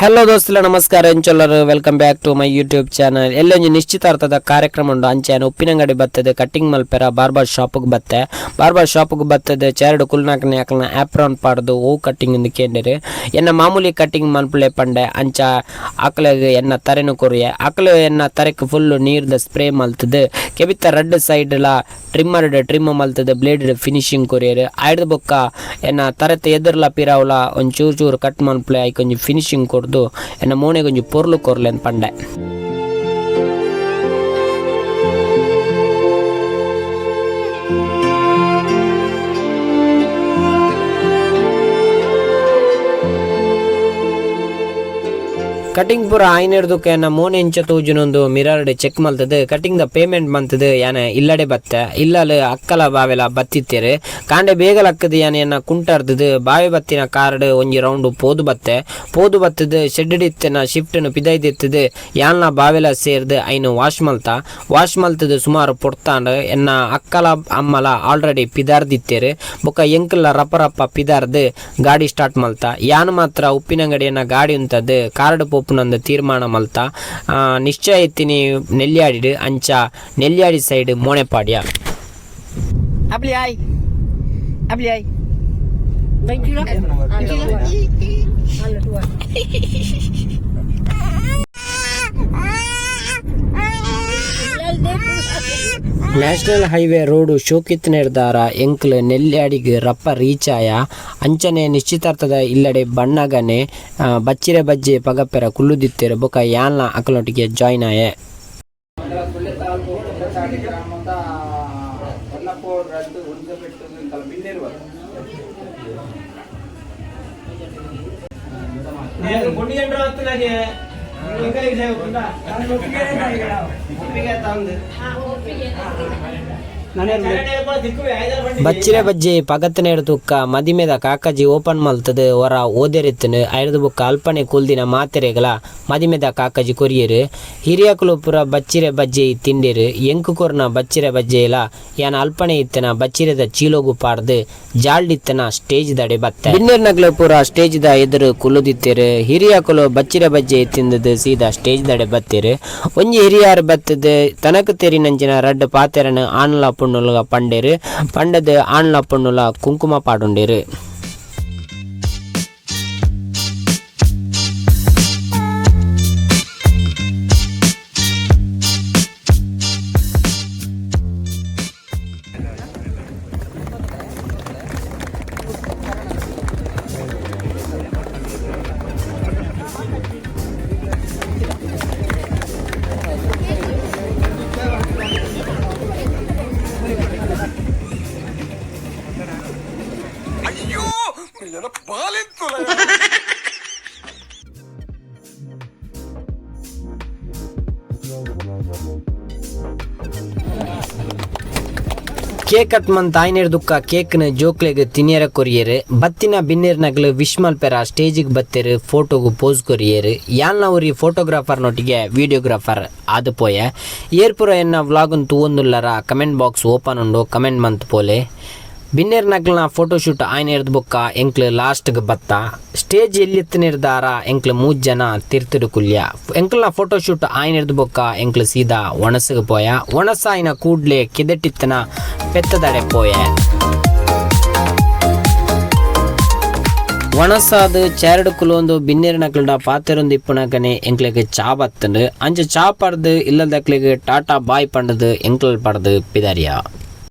Hello ದೋಸ್ತುಲ ನಮಸ್ಕಾರ ಎಂಚೊಲ್ಲರು. Welcome back to my YouTube channel. ಎಲ್ಲೊಂಜಿ ನಿಶ್ಚಿತಾರ್ಥದ ಕಾರ್ಯಕ್ರಮ ಉಂಡು. ಅಂಚೆನ ಉಪ್ಪಿನಂಗಡಿ ಬತ್ತದ ಕಟ್ಟಿಂಗ್ ಮಲ್ಪೆರ ಬಾರ್ಬರ್ ಶಾಪ್ಗೆ ಬತ್ತೆ. ಬಾರ್ಬರ್ ಶಾಪ್ಗೆ ಬತ್ತದ ಚೇರ್ಡ್ ಕುಲ್ನಾಕನೆ ಅಕಲ್ನ ಆಪ್ರಾನ್ ಪಾಡ್ದು ಓ ಕಟ್ಟಿಂಗ್ ಇಂದು ಕೇಂದಿರು. ಎನ್ನ ಮಾಮೂಲಿ ಕಟ್ಟಿಂಗ್ ಮಲ್ಪುಲೆ ಪಂಡೆ. ಅಂಚ ಅಕಲೆಗ್ ಎನ್ನ ತರೆನು ಕೊರಿಯೆ. ಅಕಲು ಎನ್ನ ತರೆಕ್ ಫುಲ್ ನೀರ್ದ ಸ್ಪ್ರೇ ಮಲ್ತದು, ಕೆಬಿತ್ತ ರಡ್ಡ್ ಸೈಡ್ ಲ ಟ್ರಿಮ್ಮರ್ ಟ್ರಿಮ್ ಮಲ್ತದು, ಬ್ಲೇಡ್ ಫಿನಿಶಿಂಗ್ ಕೊರಿಯೆರ್. ಆಯ್ದ ಬೊಕ್ಕ ಎನ್ನ ತರೆತ ಎದುರ್ಲ ಪಿರಾವ್ಲ ಒಂಜಿ ಚೂರು ಚೂರು ಕಟ್ ಮಲ್ಪುಲೆ, ಐಕ್ ಒಂಜಿ ಫಿನಿಶಿಂಗ್ ಕೊರ್ದು ಎನ್ನ ಮೋನೆಗ್ ಒಂಜಿ ಪೊರ್ಲು ಕೊರ್ಲೆನ್ ಪಂಡೆ. ಕಟಿಂಗ್ ಪೂರ ಆಯ್ನೆರ್ದುಕ ಎನ್ನ ಮೋನೆ ಇಂಚ ತೋಜುನೊಂದು ಮಿರರ್ಡ್ ಚೆಕ್ ಮಲ್ತದು, ಕಟಿಂಗ್ ದ ಪೇಮೆಂಟ್ ಮಂತದು ಯಾನ್ ಇಲ್ಲಡೆ ಬತ್ತೆ. ಇಲ್ಲಲ್ ಅಕ್ಕಲ ಬಾವೆಲ ಬತ್ತಿತ್ತೆರ್. ಕಾಂಡೆ ಬೇಗ ಲಕ್ಕದು ಯಾನ್ ಎನ್ನ ಕುಂಟರ್ದದು ಬಾವೆ ಬತ್ತಿನ ಕಾರ್ಡ್ ಒಂಜಿ ರೌಂಡ್ ಪೋದು ಬತ್ತೆ. ಪೋದು ಬತ್ತದು ಶೆಡ್ ಇತ್ತಿನ ಶಿಫ್ಟ್ ನು ಪಿದೈದೆತ್ತದು ಯಾನ್ಲ ಬಾವೆಲ ಸೇರ್ದು ಐನ್ ವಾಶ್ ಮಲ್ತ. ವಾಶ್ ಮಲ್ತದು ಸುಮಾರು ಪೊರ್ತಾಂಡ್. ಎನ್ನ ಅಕ್ಕಲ ಅಮ್ಮಲ ಆಲ್ರೆಡಿ ಪಿದಾರ್ದಿತ್ತೆರ್. ಬೊಕ ಎಂಕಲ್ಲ ರಪ ರಪ ಪಿದಾರ್ದು ಗಾಡಿ ಸ್ಟಾರ್ಟ್ ಮಲ್ತ. ಯಾನ್ ಮಾತ್ರ ಉಪ್ಪಿನಂಗಡಿಯನ್ನ ಗಾಡಿ ಉಂತದು ಕಾರ್ಡ್ ಪೋಪುನಂದು ತೀರ್ಮಾನ ಮಲ್ತ. ನಿಶ್ಚಯ ಇತ್ತಿನಿ ನೆಲ್ಯಾಡಿಡ್. ಅಂಚ ನೆಲ್ಯಾಡಿ ಸೈಡ್ ಮೋನೆಪಾಡ್ಯ. Abli ay. Abli ay. National highway road ಶೋಕಿತ್ನೆರ್ದಾರ ಎಂಕ್ಲು ನೆಲ್ಯಾಡಿಗ್ ರಪ್ಪ ರೀಚ್ ಆಯ. ಅಂಚನೆ ನಿಶ್ಚಿತಾರ್ಥದ ಇಲ್ಲಡೆ ಬಣ್ಣಗನೆ ಬಚ್ಚಿರೆ ಬಜ್ಜೆ ಪಗಪೆರ ಕುಲ್ಲುದಿತ್ತೆರ್. ಬೊಕ ಯಾನ್ಲ ಅಕಲ್ನೊಟ್ಟಿಗೆ ಜಾಯಿನ್ ಆಯೆ. ಸುಳ್ಯ ತಾಲೂಕು ಕೊತ್ತಚಾಡಿ ಗ್ರಾಮದ ಹೊನ್ನಪೋರ್ ರದ್ದು ಹುಣಸೆಬೆಟ್ಟು ಬಿನ್ನೇರು. ಬಚ್ಚಿರೆ ಬಜ್ಜೆ ಪಗತ್ತನೇಡು ತುಕ್ಕ ಮದಿಮೆದ ಕಾಕಜಿ ಓಪನ್ ಮಲ್ತದು ಒರ ಓದೆರಿತ್ತನು. ಐರ್ದು ಬೊಕ್ಕ ಅಲ್ಪನೆ ಕುಲ್ದಿನ ಮಾತೆರೆಗಲ ಮದಿಮೆದ ಕಾಕಜಿ ಕೊರಿಯೆರು. ಹಿರಿಯಕುಲು ಪೂರ ಬಚ್ಚಿರೆ ಬಜ್ಜೆ ತಿಂಡಿರು. ಎಂಕು ಕೊರ್ನ ಬಚ್ಚಿರೆ ಬಜ್ಜೆಲ ಯಾನ್ ಅಲ್ಪನೆ ಇತ್ತನ ಬಚ್ಚಿರೆದ ಚೀಲೋಗು ಪಾಡ್ದು ಜಾಲ್ಡಿತ್ತನ ಸ್ಟೇಜ್ ದಡೆ ಬತ್ತೆ. ಬಿನ್ನೆರ್ನಕ್ಲು ಪೂರ ಸ್ಟೇಜ್ ದ ಎದುರು ಕುಲ್ಲುದಿತ್ತೆರು. ಹಿರಿಯಕುಲು ಬಚ್ಚಿರೆ ಬಜ್ಜೆ ತಿಂದದು ಸೀದಾ ಸ್ಟೇಜ್ ದಡೆ ಬತ್ತೆರು. ಒಂಜಿ ಹಿರಿಯಾರ್ ಬತ್ತದು ತನಕ್ ತೆರಿನಂಚಿನ ರಡ್ಡ್ ಪಾತೆರನ್ ಆನ್ಲ ಪೊಣ್ಣುಲ ಪಂಡೆರು. ಪಂಡದು ಆನ್ಲ ಪೊಣ್ಣುಲ ಕುಂಕುಮ ಪಾಡುಂಡೇರು. ಕೇಕ್ ಕಟ್ ಮಂತ್ ಆಯ್ನೇರ್ ದುಕ್ಕ ಕೇಕ್ನ ಜೋಕ್ಲೆಗ್ ತಿನಿಯರ ಕೊರಿಯೆರ್. ಬತ್ತಿನ ಬಿನ್ನೆರ್ ನಗಲು ವಿಶ್ ಮಲ್ಪೆರ ಸ್ಟೇಜಿಗ್ ಬತ್ತೆರ್. ಫೋಟೋಗು ಪೋಸ್ ಕೊರಿಯೆರ್. ಯಾಲ್ನ ಒರಿ ಫೋಟೋಗ್ರಾಫರ್ ನೊಟ್ಟಿಗೆ ವಿಡಿಯೋಗ್ರಾಫರ್ ಆದ್ ಪೋಯೆ. ಏರ್ಪುರ ಎನ್ನ ವ್ಲಾಗ್ ತೂವೊಂದುಲ್ಲರ comment box open ಉಂಡು, ಕಮೆಂಟ್ ಮಂತ್ ಪೋಲೆ. ಬಿನ್ನೆರ್ ನಕ್ಲ್ನ ಫೋಟೋಶೂಟ್ ಆಯ್ನೇರ್ದ್ ಬೊಕ್ಕ ಎಂಕ್ಲು ಲಾಸ್ಟ್ಗ್ ಬತ್ತ. ಸ್ಟೇಜ್ ಎಲ್ಲಿತ್ತನಿರ್ದಾರ ಎಂಕ್ಲು ಮೂಜ್ ಜನ ತಿರ್ತುಡು ಕುಲ್ಯ. ಎಂಕ್ಲ್ನ ಫೋಟೋಶೂಟ್ ಆಯ್ನೇರ್ದ್ ಬೊಕ್ಕ ಎಂಕ್ಲು ಸೀದಾ ಒಣಸುಗ್ ಪೋಯ. ಒಣಸಾಯಿನ ಕೂಡ್ಲೆ ಕೆದೆಟ್ಟಿತ್ತನ ಪೆತ್ತದಡೆ ಪೋಯೆ. ಒಣಸಾದ್ ಚೇರ್ಡ್ ಕುಲೊಂದು ಬಿನ್ನೆರ್ ನಕ್ಲ್ಡ ಪಾತೆರೊಂದು ಇಪ್ಪುನಗನೆ ಎಂಕ್ಲೆಗ್ ಚಾ ಬತ್ತಂಡು. ಅಂಚ ಚಾ ಪರ್ದು ಇಲ್ಲದಕ್ಲೆಗ್ ಟಾಟಾ ಬಾಯ್ ಪಂಡದು ಎಂಕ್ಲಲ್ ಪಡ್ದು ಪಿದರಿಯ.